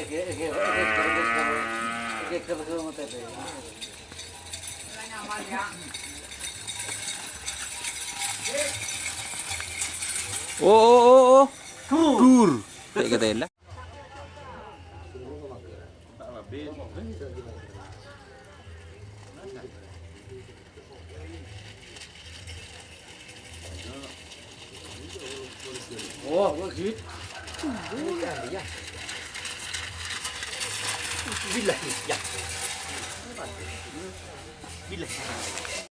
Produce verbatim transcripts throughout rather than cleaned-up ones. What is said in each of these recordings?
Oh, oh, oh, oh. Dur. Cek ketela. Oh, gitu. Bila, ya. Bila.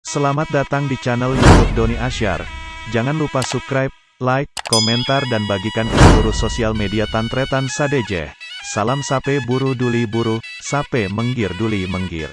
Selamat datang di channel YouTube Doni Asyar. Jangan lupa subscribe, like, komentar, dan bagikan ke seluruh sosial media tan-tarètan sadhâjâ. Salam sapè buru duli buru, sapè mèngghir duli mèngghir.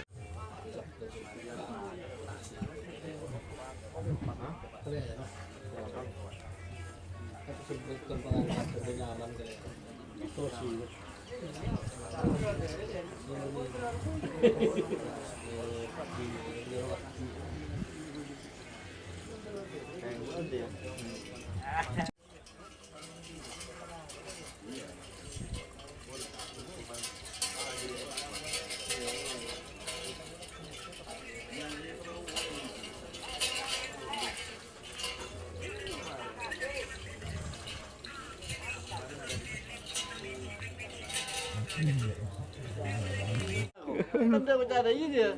Kan dia bercanda ini dia.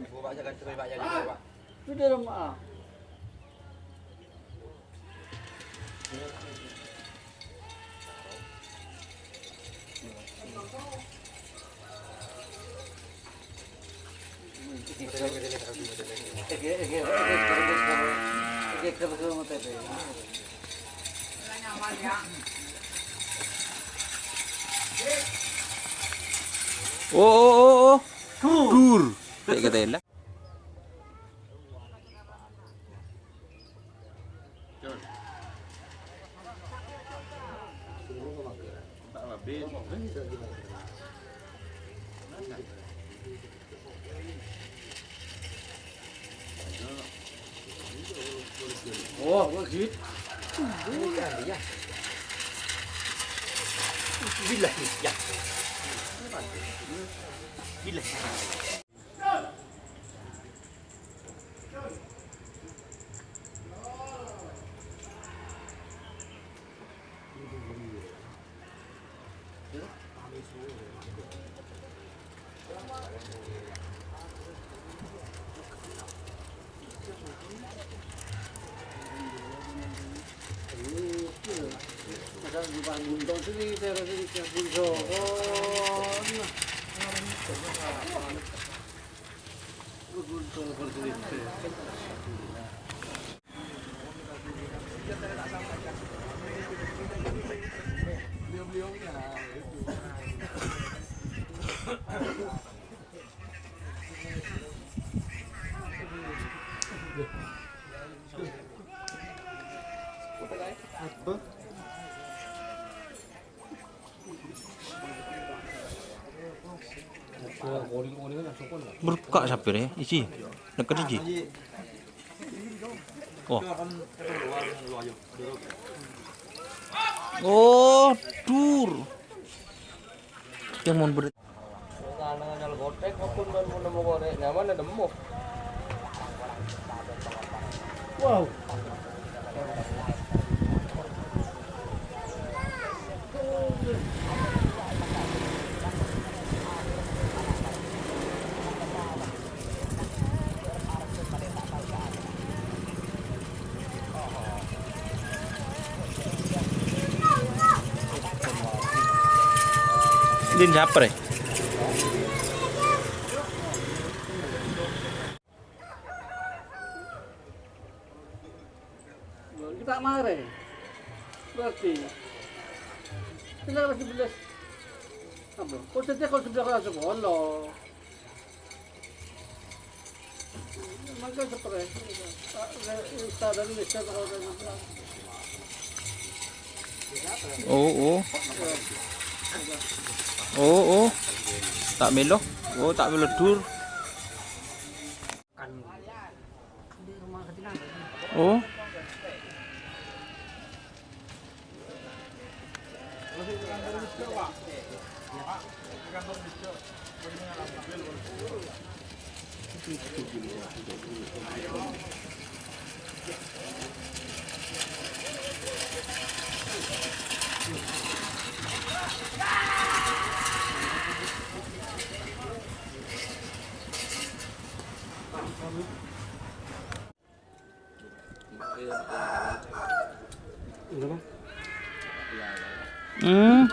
Itu dia lemah. Oh, oh, oh, oh. Dur. Cek ketela. Oh, gitu. Bila, ya. Bila. Berka' sapè rè, isi. Nèkèr isi. Oh. Oh, dur. Yang mon ber- Nganal gotek, apun ban mon nemmo korek, nyaman nemmo. Wow. Din siapa, Rè? Kita mare. Berarti. Kita masih belas. Apa? Kok saja kalau sebelah kalau sekolah. Mangga sepre. Oh, oh. Oh, oh. Ta' mèlo. Oh, ta' mèlo dur. Oh. Hmm.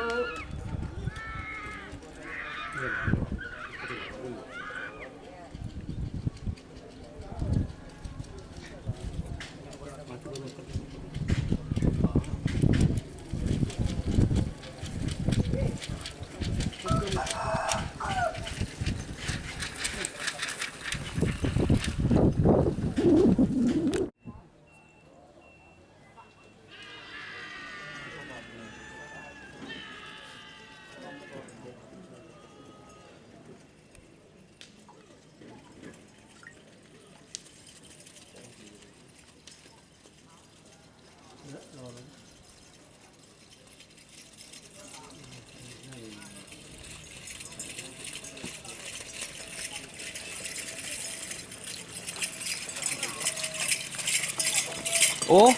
Oh.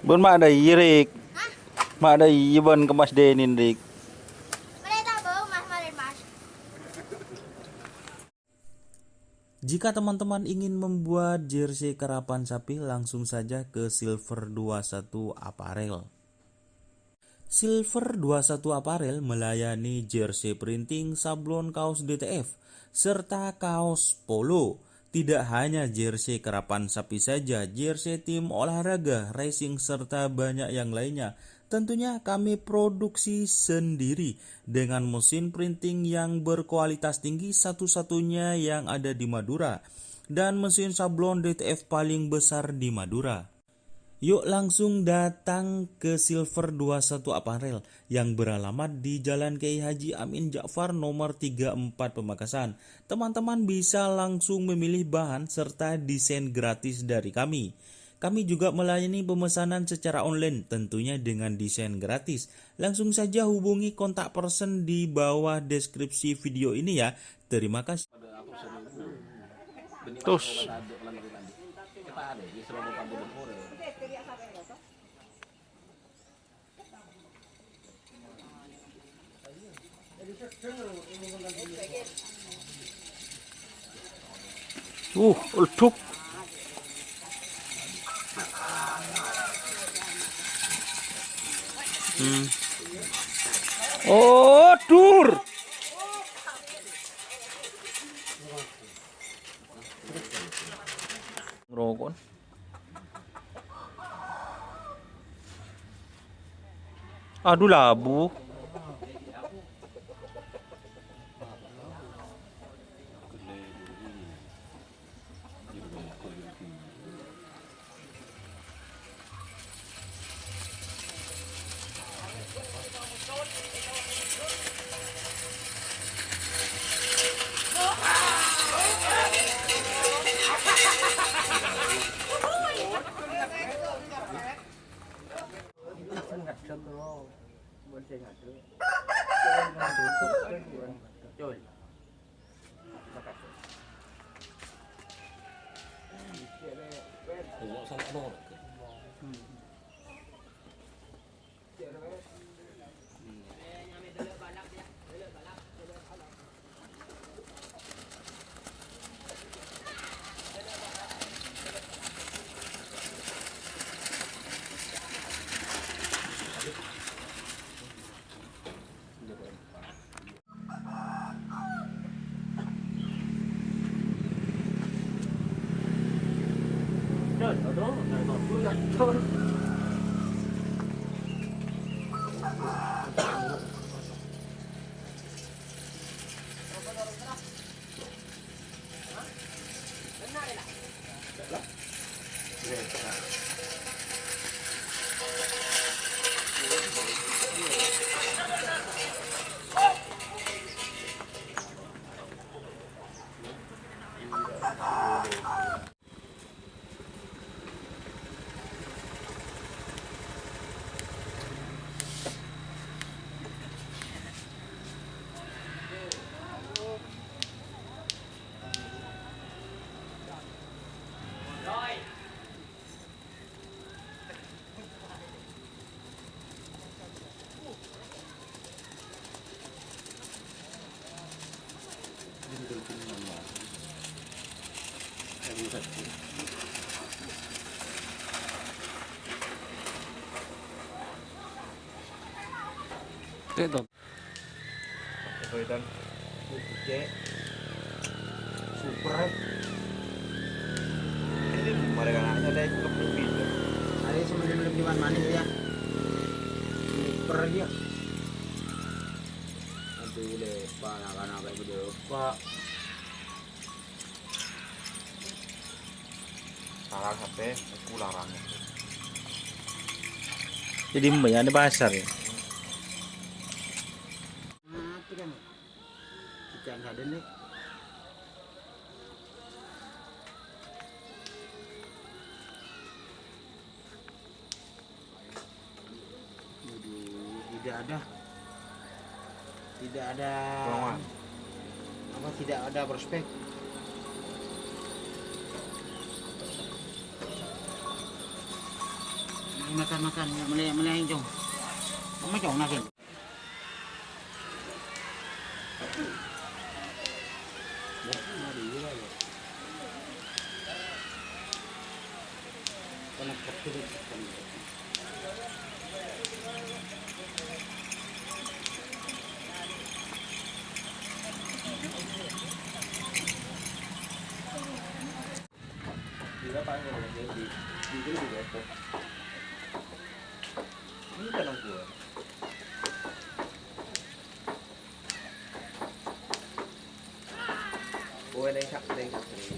Bun ma' dâ' iyâ, Rik. Ma' dâ' iyâ bân kemmas dânin, Rik. Jika teman-teman ingin membuat jersey karapan sapi, langsung saja ke Silver dua satu Apparel. Silver dua satu Apparel melayani jersey printing, sablon kaos D T F, serta kaos polo. Tidak hanya jersey karapan sapi saja, jersey tim olahraga, racing, serta banyak yang lainnya. Tentunya kami produksi sendiri dengan mesin printing yang berkualitas tinggi, satu-satunya yang ada di Madura, dan mesin sablon D T F paling besar di Madura. Yuk langsung datang ke Silver dua satu Apparel yang beralamat di Jalan Kiai Haji Amin Ja'far nomor tiga empat Pamekasan. Teman-teman bisa langsung memilih bahan serta desain gratis dari kami. Kami juga melayani pemesanan secara online, tentunya dengan desain gratis. Langsung saja hubungi kontak person di bawah deskripsi video ini ya. Terima kasih. Tos. Uh, leduk. Hmm. Oh, dur. Ngrokok. Aduh, labu. Itu. Soitan. Cek. Super, eh. Ini mereka anaknya ada yang kepepit. Ada yang sebelum-sebelum di mana ya? Super dia. Aduh, lepa, anak-anak kayak gede, Pak. Larang sapè, aku larang. Jadi, mbak, ya, ada pasar, ya? Mati kan? Ikan sadhân, nih. Waduh, tidak ada, tidak ada, apa, tidak ada prospek. Makan, makan, ya, mulai, mulai, Cong. Kamu, Cong, nasi. Gila, Pak, ngomong jadi. Jujur juga, Pak. Ini kan aku. Kowe neng sak-, neng sak-, neng.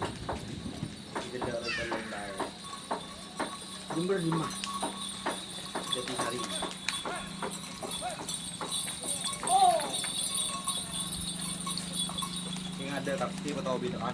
Kita tidak nonton yang lain. Nomor lima. Jadi hari. Yang ada tapi tahu beda.